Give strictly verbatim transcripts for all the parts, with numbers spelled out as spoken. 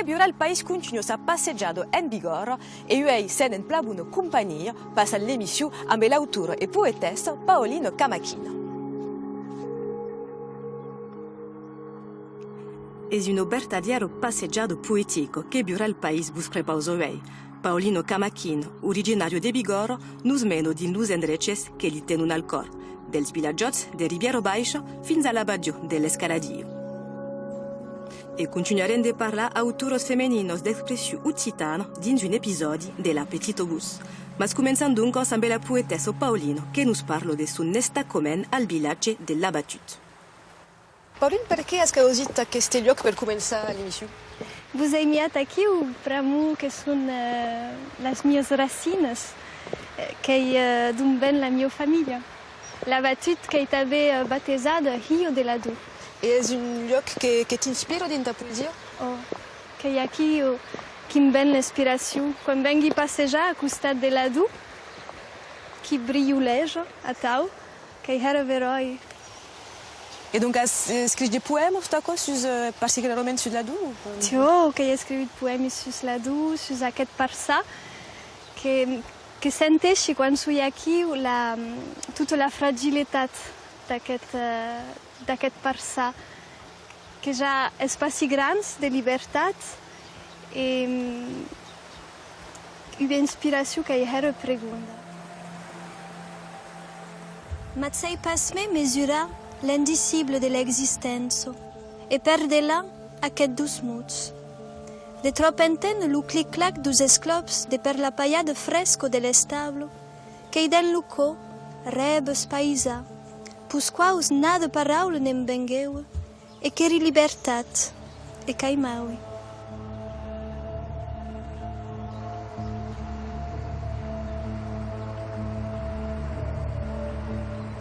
Biurà al País contunha sa passejada en Bigòrra e uèi sèm en plan bona companhia, passant l'emission ambe l'autora e poetessa Paulina Kamakine. Es una vertadièra passejada poetica que Biurà al País vos prepausa uèi. Paulina Kamakine, originària de Bigòrra, nos mena dins los endreches que li tenon al còr, dels vilatjòts de Ribièra Baisha fins a l'abadiá de l'Escaladilha. E contunharem de parlar autoras femeninas d'expression occitana dins un episòdi de La Petita Votz. Mas començam doncas ambe la poetessa Paulina que nos parla de son estacament al vilatge de l'Abatut. Pauline, perqué as causit aqueste luòc per començar l'emission? Vos ai miat aquiu pr'amor que son, eh, las mias racinas, eh, qu'ei, eh, d'on ven la mia familha. L'Abatut qu'ei tanben, eh, batejada Hilha de l'Ador. E es un luòc que, que t'inspira dins ta poesia? Ò, qu'ei aquiu, eh, qui'm ven l'inspiracion. Quan vengui passejar a costat de l'Ador, qui briolèja atau, qu'ei hèra beròi. E donc as, eh, escrich de poèmas, tot aquò, sus, eh, particularament sus l'Ador? Tiò, qu'ai escrivit poèmis sus l'Ador, sus aqueth parçan, que, que senteishi quan soi aquiu la, tota la fragilitat d'aqueth, eh, d'aqueth parçan, que ja es pas si grand, de libertat, e, mm, ua inspiracion qu'ei hèra pregonda. Mas sei pas mei mesurar l'indicible de l'existéncia, e per delà aqueths dos mots. De tròp enténer lo clic-clac deus esclòps de per la palhada fresca de l'establa, qu'ei dens lo còr rèbes païsans, peus quaus nada paraula ne'm vengueua, e qu'èri libertat, e qu'aimaui.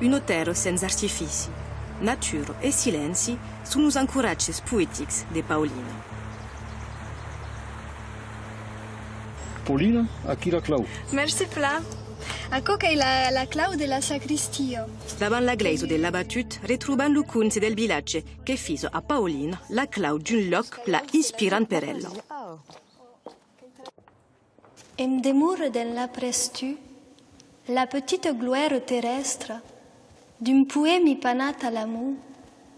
Una tèrra sens artifici, natura e silenci son los ancoratges poetics de Paulina. Paulina, aquí la clau. Mercí plan. Aquò qu'ei la, la clau de la sacristia. Davant la glèisa de l'Abatut, retrobam lo conte del vilatge que fisa a Paulina la clau d'un lòc plan inspirant per ela. Em demora dens la prestur la petita gloèra terrèstra d'un poèmi panat a l'amor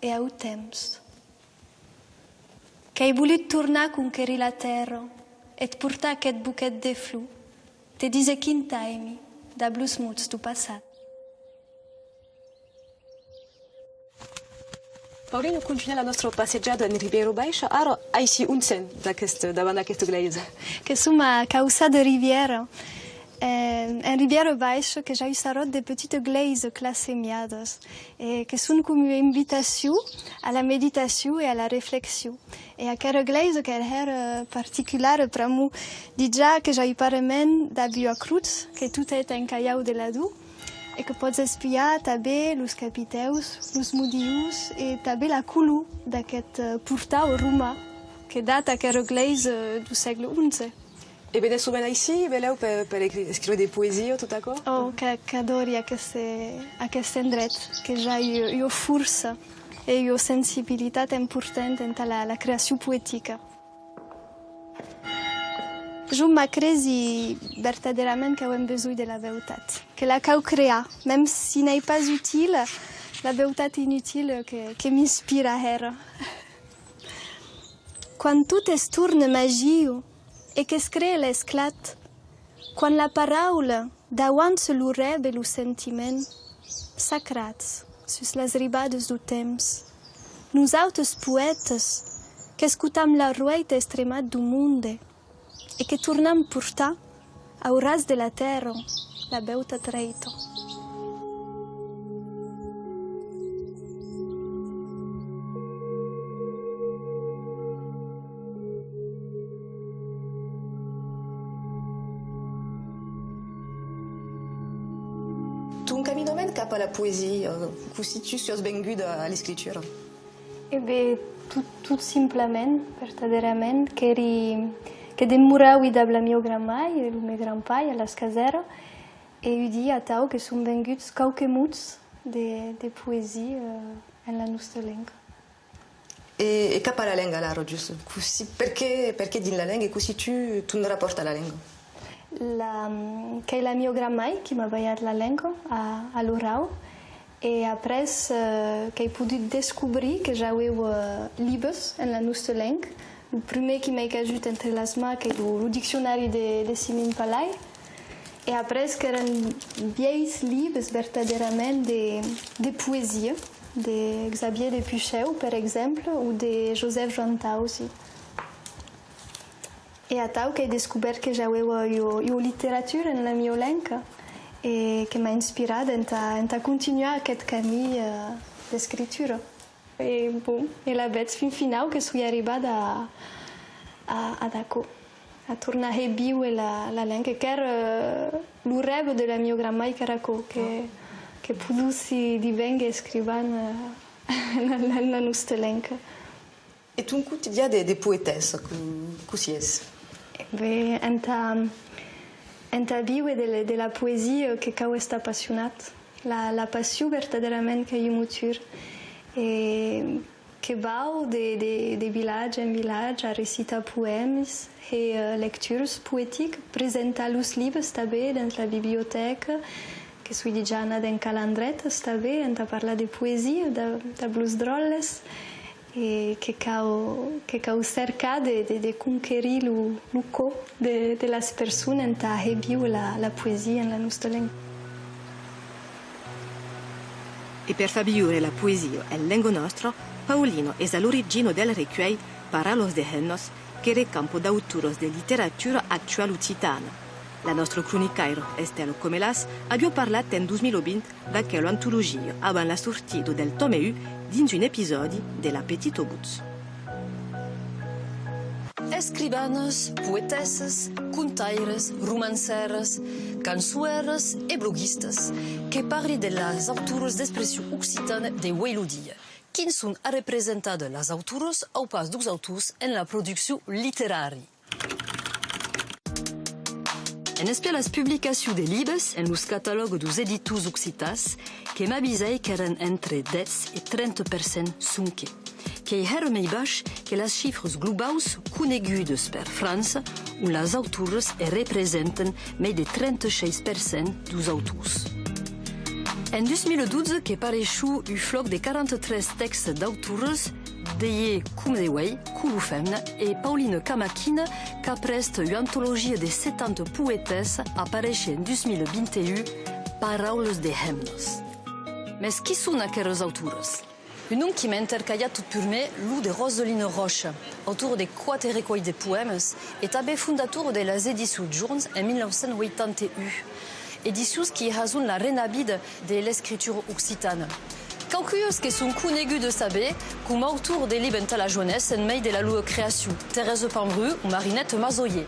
e au temps. Qu'èi volut tornar conquerir la tèrra, et portar aqueth boquet de flor, te díser quin t'aimi dab los mots deu passat. Paulina, contunham la nòstra passejada en Ribièra Baisha. Ara, aicí, on sèm d'aquest, davant d'aquesta glèisa? Que som a Cauçada Ribièra, eh, en Ribièra Baisha, que i a un sarròt de petitas glèisas classemiadas, e que son coma ua invitacion a la meditacion e a la reflexion. E aquera glèisa qu'ei hèra particulara pr'amor, dejà que i a un parament dab ua crotz, qu'ei tota hèta en calhau de l'Ador, e que pòts espiar tanben los capitèus, los modilhons e tanben la color d'aqueth, eh, portau roman que data aquera glèisa, eh, deu sègle onze. E venètz sovent aicí, belèu, per, per escri-, escriure de poesia, tot aquò? Ò, que, qu'adòri aqueste, aqueste endret, que i a ua, ua força e ua sensibilitat importanta entà la, la creacion poetica. Jo m'ac cresi vertadèrament qu'avem besonh de la beutat, que la cau crear, mèmes si n'ei pas utila, la beutat inutila que, que m'inspira hèra. Quan tot es torna magia e que's cree l'esclat, quan la paraula dauança lo rèb e lo sentiment, sacrats sus las ribadas deu temps, nosautes poètas qu'escotam l'arroèit estremat deu monde e que tornam portar au ras de la tèrra la beutat dreta. Ton caminament cap a la poesia, cossí tu siás venguda a l'escritura? E ben, tot, tot simplament, vertadèrament, qu'èri, que demoraui dab la mieu gran-mair e lo meu gran-pair a las Casèras, e un dia atau que son venguts quauques mots de, de poesia, eh, en la nosta lenga. E, e cap a la lenga, alara, just, cossí, perqué, perqué dins la lenga e cossí tu, ton rapòrt a la lenga? La, qu'ei la mieu gran-mair qui m'a balhat la lenga a, a l'orau, e après, eh, qu'èi podut descobrir que i aueu, eh, libes en la nosta lenga. Lo prumèr qui m'ei cagut entre las mans qu'ei lo, lo diccionari de, de Simin Palay, e après qu'èran vielhs libes vertadèrament de, de poesia, de Xavier de Puchèu, per exemple, o de Joseph Joantausi. E atau qu'èi descobèrt que i aueu ua, ua literatura en la mieu lenga e que m'a inspirada entà, entà continuar aqueth camin, eh, d'escritura. E, bon, e lavetz, fin finau, que soi arribada a, a, ad aquò, a tornar hèr víver la, la lenga, qu'èra, eh, lo rève de la mieu gran-mair, qu'èra aquò, que, que podossi divénguer escrivan, eh, en la, en la nosta lenga. E ton quotidian de, de poetessa, co-, cossí es? E ben, entà, entà víver de, de la poesia, que cau estar apassionat. La, la passion, vertadèrament, qu'ei un motor. E que vau de, de, de vilatge en vilatge a recitar poèmes e, eh, lecturas poeticas, presentar los libes tanben dens la bibliotèca, que soi dejà anada en Calandretas tanben, entà parlar de poesia, dab, dab los dròlles, e que cau, que cau cercar de, de, de conquerir lo, lo còr de, de las personas entà hèr víver la, la poesia en la nosta lenga. E per far viure la poesia en lenga nòstra, Paulina es a l'origina del recuelh Paraulas de hemnas, que recampa d'autoras de literatura actuala occitana. La nòstra cronicaira Estela Comelàs aviá parlat en dos mil vint d'aquela antologia abans la sortida del tòme un dins un episòdi de La Petita Votz. Escrivanas, poetessas, contaires, romancèras, cançoèras e bloguistas, que parli de las autoras d'expression occitana de uei lo dia. Quin son arrepresentadas las autoras au pas deus autors en la produccion literària? En espiar las publicacions de libes en los catalògs deus editors occitans, que m'avisèi qu'èran entre dètz e trenta per cent sonque. Qu'ei hèra mei baish que las chifras globaus conegudas per França, on las autoras e representen mei de trenta-sheis per cent deus autors. En dos mil dotze que pareishó un flòc de quaranta-tres tèxtes d'autoras, Deier com de uei, Color femna e Paulina Kamakina, qu'aprèsta ua antologia de setanta poetessas, apareishe en dos mil vint e un, Paraulas de hemnas. Mès qui son aqueras autoras? Un nom qui m'a entercalhat tot purmèr, lo de Rosalina Ròcha, autora de quate recuelhs de poèmes e tanben fondatora de las Edicions Jorns en mil nau cents ueitanta un. Edicions qui hasón la renavida de l'escritura occitana. Quauqu'uas que son conegudas tanben coma autora de libes entà la joenessa en mei de la lor creacion, Teresa Pambrun o Marinette Mazoyer.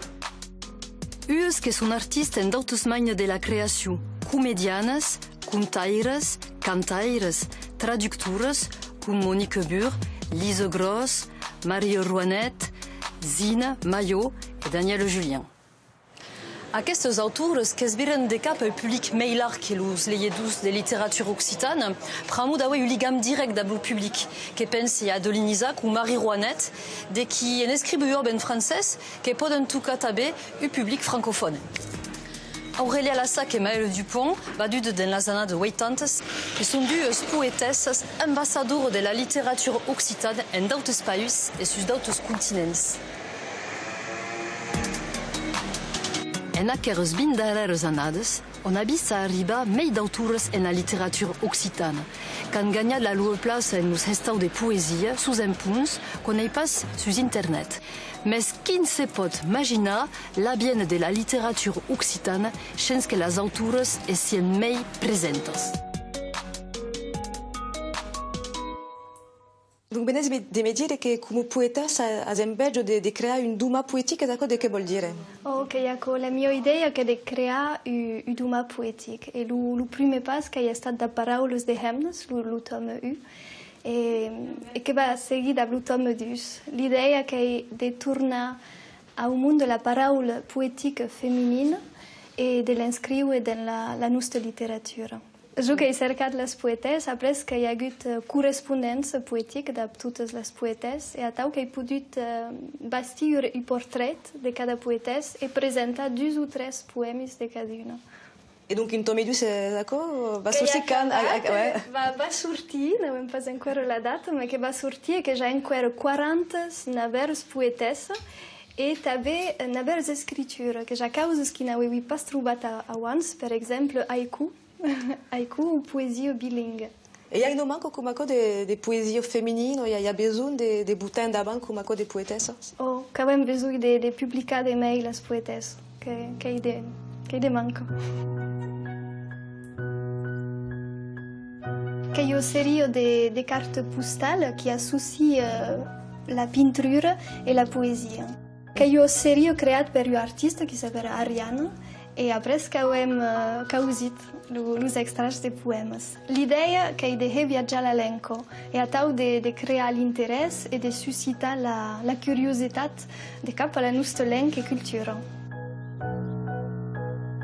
Uas que son artistas en d'autes manhas de la creacion, comedianas, contaires, cantaires, traductoras, com Monique Burr, Lise Gross, Marie Rouanet, Zina, Mayo e Danièle Julien. Aquestas autoras que's viran de cap au public mei larg que los leiedors de literatura occitana, pr'amor d'aver un ligam dirèct dab lo public, que pensi a Adeline Isaac o Marie Rouanet, de qui en escriu ua òbra en francés que pòden tocar tanben un public francofòne. Aurélia Lassac e Maëlle Dupont, vadudas dens las annadas ueitanta, que son duas poetessas ambassadoras de la literatura occitana en d'autes país e sus d'autes continents. En aqueras vint darrèras annadas, on a vist arribar mei d'autoras en la literatura occitana, qu'an ganhat la lor plaça en los hestaus de poesia sus un ponts, quò n'ei pas sus internet. Mès quin se pòt maginar l'aviéner de la literatura occitana shens que las autoras i sian mei presentas? Donc, venètz me, de me dire que, coma poetessa, as enveja de, de crear un doman poetic, es aquò de qué vòl dire? Ò, qu'ei aquò, la mia idèia qu'ei de crear un, un doman poetic. E lo, lo prumèr pas qu'ei estat dab Paraulas de hemnas, lo, lo tòme un, e, e que va seguir dab lo tòme dus. L'idèia qu'ei de tornar au monde la paraula poetica feminina e de l'inscriure dens la, la nosta literatura. Jo qu'èi cercat las poetessas, après qu'èi agut, eh, correspondéncia poetica dab totas las poetessas, e atau qu'èi podut, eh, bastir un, un portrèt de cada poetessa e presentar dus o tres poèmis de caduna. E donc, un tòmi dus, es aquò? Va sortir quand? Qu'ei acabat, a, a, ouais. Va, va sortir, n'avem pas enqüèra la data, mas que va sortir e que i a enqüèra quaranta navèras poetessas e tanben, eh, navèras escrituras, que i a causas qui n'avèvi pas trobat a-, abans, per exemple, haiku. Haiku o poesia bilingua. E i a una manca coma aquò de, de poesia feminina, i a, i a besonh de, de botar endavant coma aquò de poetessas? Ò, qu'avem besonh de, de publicar de mei las poetessas, que, qu'ei de, qu'ei de manca. Qu'ei ua seria de, de cartas postalas qui assòcia, eh, la pintrura e la poesia. Qu'ei ua seria creat per ua artista qui s'apèra Ariana, e après qu'avem, eh, causit lo, los extrachs de poèmas. L'idèa qu'ei de hèr viatjar la lenga, e atau de, de crear l'interès e de suscitar la, la curiositat de cap a la nosta lenga e cultura.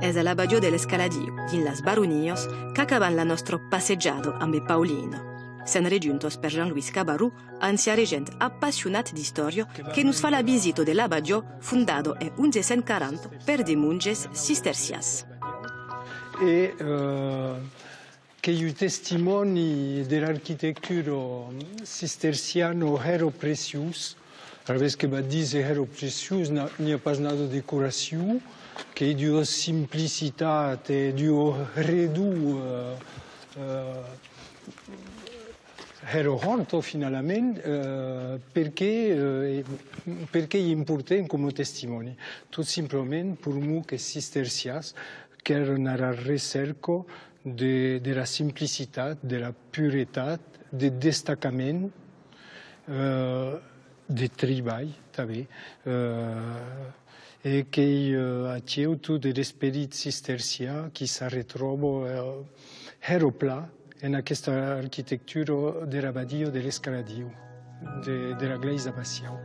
Es a l'abadiá de l'Escaladiu, dins las Baronias, qu'acabam la nòstra passejada ambe Paulina. Sèm rejuntas per Jean-Louis Cabarrou, ancian regent apassionat d'istòria, que nos fa la visita de l'abadiá fondada en onze cent quaranta per de monges cistercians. E, eh, qu'ei un testimòni de l'arquitectura cisterciana hèra preciós, alavetz que va díser hèra preciós, na-, n'i a pas nada decoracion, qu'ei d'ua simplicitat e d'ua redor, eh, eh, hèra hòrta, finalament, eh, perqué, eh, perqué ei important coma testimòni? Tot simplament pr'amor qu'es cistercians qu'èran ara recèrca de, de la simplicitat, de la puretat, de destacament, eh, de tribalh, tanben, eh, e qu'ei, eh, aquiu tot de l'esperit cistercian qui s'arretròba, eh, hèra plan en aquesta arquitectura de l'abadia de l'Escaladiu, de, de la glèisa abaciau.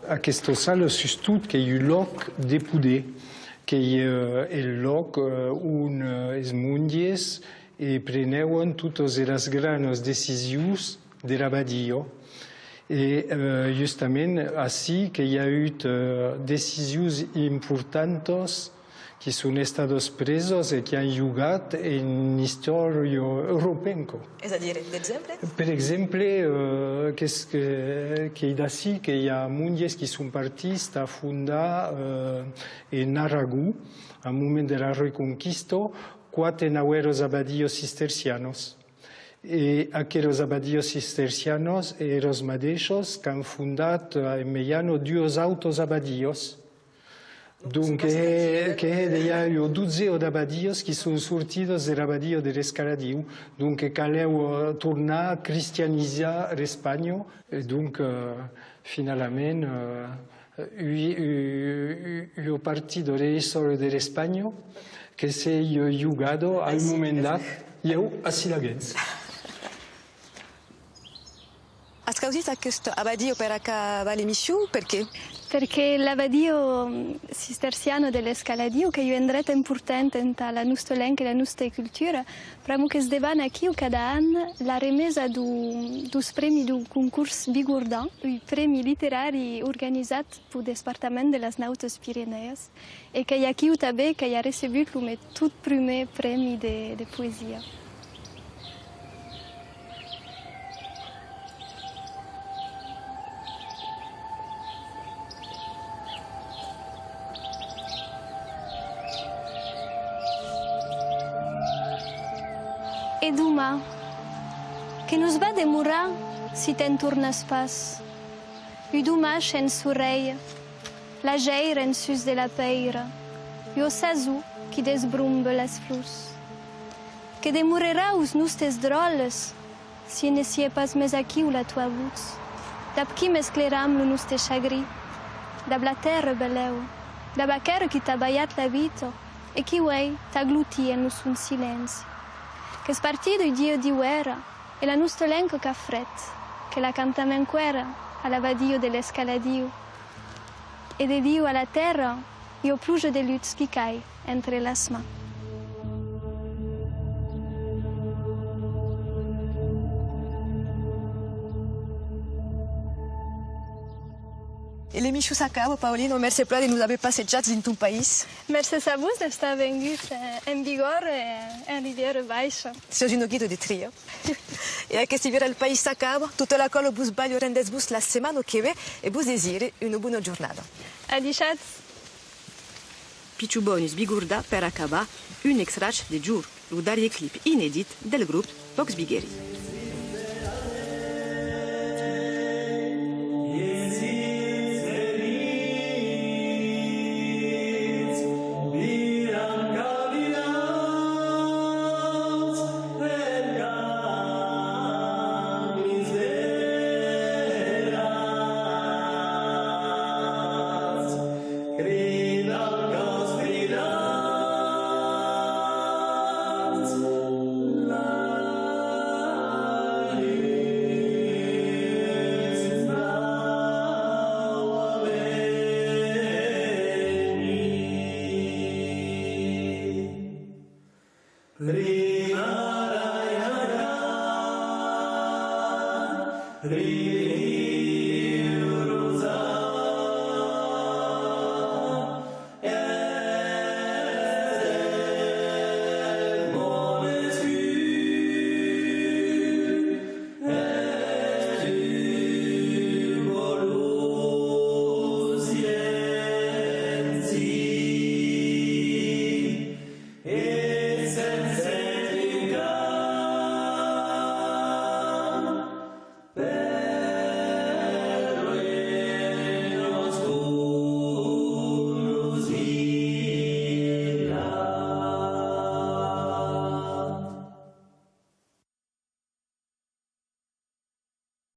Aquesta sala, sustot, qu'ei un lòc de poder, qu'ei, eh, eth lòc, eh, on, eh, es monges, eh, prenèvan totas eras granas decisions de l'abadia. E, eh, justament, ací que i a agut, eh, decisions importantas qui son estadas presas e qui an jogat en istòria europenca. Es a dire, d'exemple? Per exemple, eh, qu'es que, qu'ei d'ací que i a monges qui son partits tà fondar, eh, en Aragon, au moment de la Reconquista, quate navèras abadias cistercianas. E aqueras abadias cistercianas, eras madeishas qu'an fondat, eh, en mejana, duas autas abadias. Donc, eh, que hè dejà ua dotzea d'abadias qui son sortidas de l'abadia de l'Escaladiu. Donc, que calèu, eh, tornar cristianizar l'Espanha. E donc, eh, finalament, eh, ui, u-, u-, ua partida de l'istòria de l'Espanha que s'ei jogada a un moment dat, ieu, ací laguens. As causit aquesta abadia per acabar l'emission, perqué? Perque l'abadia, mm, cisterciana de l'Escaladiu qu'ei un endret important entà la nosta lenga e la nosta cultura, pr'amor que's debana aquiu cada an la remesa deu, deus prèmis deu concors Bigordan, un prèmi literari organizat peu despartament de las Nautas Pirenèas, e qu'ei aquiu tanben qu'èi arrecebut lo men tot prumèr prèmi de, de poesia. E doman, que nos va demorar si te'n tornas pas? Un doman shens sorelh, la gèira en sus de la pèira, ua sason qui desbromba las flors. Que demorarà aus nostes dròlles si ne sié pas mès aquiu la tua votz, dab qui mescleram lo noste chagrin, dab la tèrra belèu, dab aquera qui t'a balhat la vita e qui uei t'agluti en lo son silenci. Qu'es partida un dia d'iuèrn e la nosta lenga qu'a fred, que la cantam enqüèra, Alabadio de l'escaladiu, e de Diu a la tèrra, ua pluja de lutz picai entre las mans. E l'emission s'acaba, Paulina, mercé plan de nos aver passejats dins ton país. Mercés a vos d'estar venguts, eh, en Bigòrra e en Ribièra Baisha. Siás una guida de tria. E aqueste Viure al País s'acaba. Tota la còla vos balha, rendètz-vos la setmana que ve e vos desire una bona jornada. Adishatz! Pichon bonus bigordan per acabar, un extrach de Jour, lo darrièr clip inedit del grop Vox Biguery.